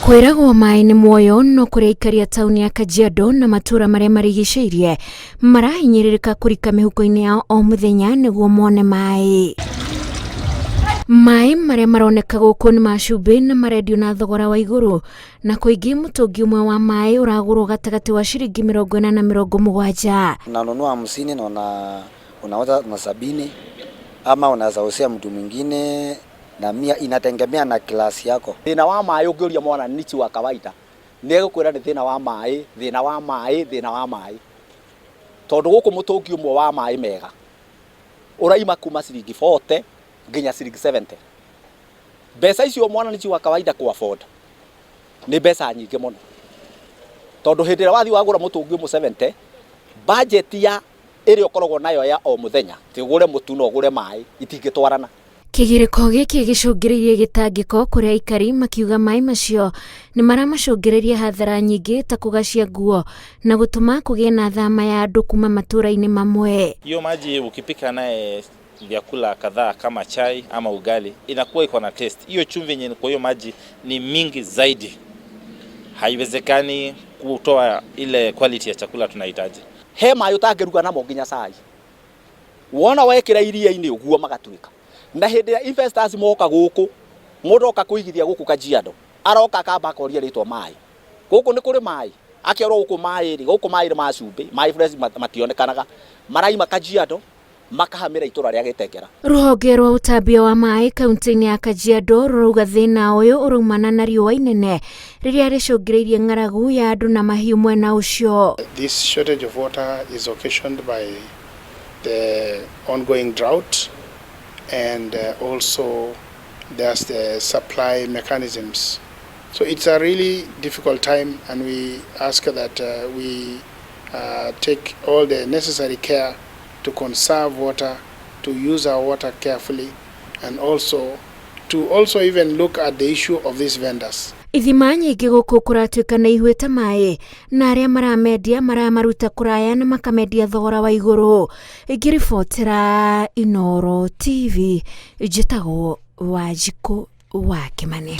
Kwĩragwo maĩ nĩ muoyo no kũrĩ aikari a taũni ya Kajiado na matũũra marĩa marigicĩirie marahinyĩrĩrĩka kũrika mĩhuko-inĩ yao o mũthenya nĩguo mone maĩ. Maĩ marĩa maroneka gũkũ nĩ ma cumbĩ na marendio na thogora wa igũrũ na kũingĩ mũtũngi ũmwe wa maĩ ũragũrwo gatagatĩ wa ciringi 40 na 70. Unanunua 50 na unauza na 70 ama unaweza uzia mtu mwingine na 100, inategemea na class yako. Thĩna wa maĩ, ũngĩũria mwananchi wa kawaida nĩ egũkwĩra nĩ thĩna wa maĩ, thĩna wa maĩ, thĩna wa maĩ, tondũ gũkũ mũtũngi ũmwe wa maĩ mega ũraima kuma ciringi 40 nginya ciringi 70. Mbeca icio mwananchi wa kawaida ku afford nĩ mbeca nyingĩ mũno, tondũ hĩndĩ ĩrĩa wathiĩ wagũra mũtũngi ũmwe 70, budget ya ĩrĩa ũkoragwo nayo ya o mũthenya ti ũgũre mũtu na ũgũre maĩ itingĩtwarana. Kĩgirĩko gĩkĩ gĩcũngĩrĩirie gĩtangĩko kũrĩ aikari makiuga maĩ macio nĩ maramacũngĩrĩria hathara nyingĩ ta kũgacia nguo na gũtũma kũgĩe na thama ya andũ kuma matũũra-inĩ mamwe. Hiyo maji ukipika naye vyakula kadhaa kama chai ama ugali inakuwa iko na taste. Hiyo chumvi yenye kwa hiyo maji ni mingi zaidi, haiwezekani kutoa ile quality ya chakula tunahitaji. He maĩ ũtangĩruga namo nginya cai, wona wekĩra iria-inĩ ũguo magatuĩka. Na hĩndĩ ĩrĩa investors moka gũkũ, mũndũ oka kũigithia gũkũ Kajiado aroka akamba akoria rĩtwa maĩ, gũkũ nĩ kũrĩ maĩ, akerwo gũkũ maĩ rĩ, gũkũ maĩ nĩ ma cumbĩ, maĩ fresh mationekanaga, maraima Kajiado makahamĩra itũra rĩa Gĩtengera. Rũhonge rwa ũtambia wa maĩ kaunti-inĩ ya Kajiado rũrauga thĩna ũyũ ũraumana na riũa inene rĩrĩa rĩcũngĩrĩirie ng'aragu ya andũ na mahiũ mwena ũcio. This shortage of water is occasioned by the ongoing drought and also there's the supply mechanisms. So it's a really difficult time, and we ask that we take all the necessary care to conserve water, to use our water carefully, and also to also even look at the issue of these vendors. Ithima nyingĩ gũkũ kũratuĩka nĩ ihuĩte maĩ na arĩa maramendia maramaruta kũraya na makamendia thogora wa igũrũ. Ngĩribotera Inooro TV, njĩtagwo Wanjikũ wa Kĩmani.